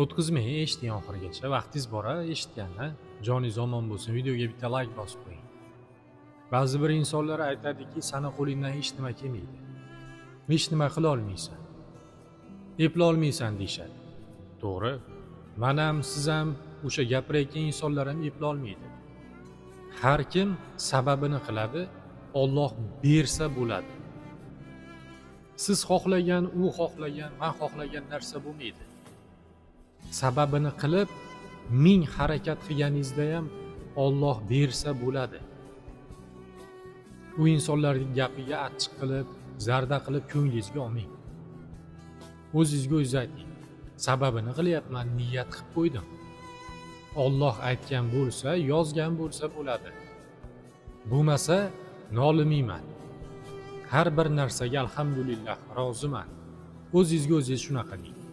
O'tkazmang, eshiting oxirigacha. Vaqtingiz bor, eshitganda. Joningiz omon bo'lsin, videoga bitta layk bosib qo'ying. Ba'zi bir insonlar aytadiki, sani qo'lingdan hech nima kelmaydi. Hech nima qila olmaysan. Eplolmaysan deyishadi. To'g'ri. Men ham, siz ham, o'sha gapirayotgan insonlar ham eplolmaydi. Har kim sababini qiladi, Alloh bersa bo'ladi. Siz xohlagan, u xohlagan, men xohlagan narsa bo'lmaydi. Sababini qilib, ming harakat qilganingizda ham Alloh bersa bo'ladi. U insonlarning gapiga achchiq qilib, zarda qilib ko'nglingizga olmang. O'zingizga o'zingiz ayting. Sababini qilyapman, niyat qilib qo'ydim. Alloh aytgan bo'lsa, yozgan bo'lsa bo'ladi. Bo'lmasa nolimayman. Har bir narsaga alhamdulillah roziman. O'zingizga o'zingiz shunaqa deng.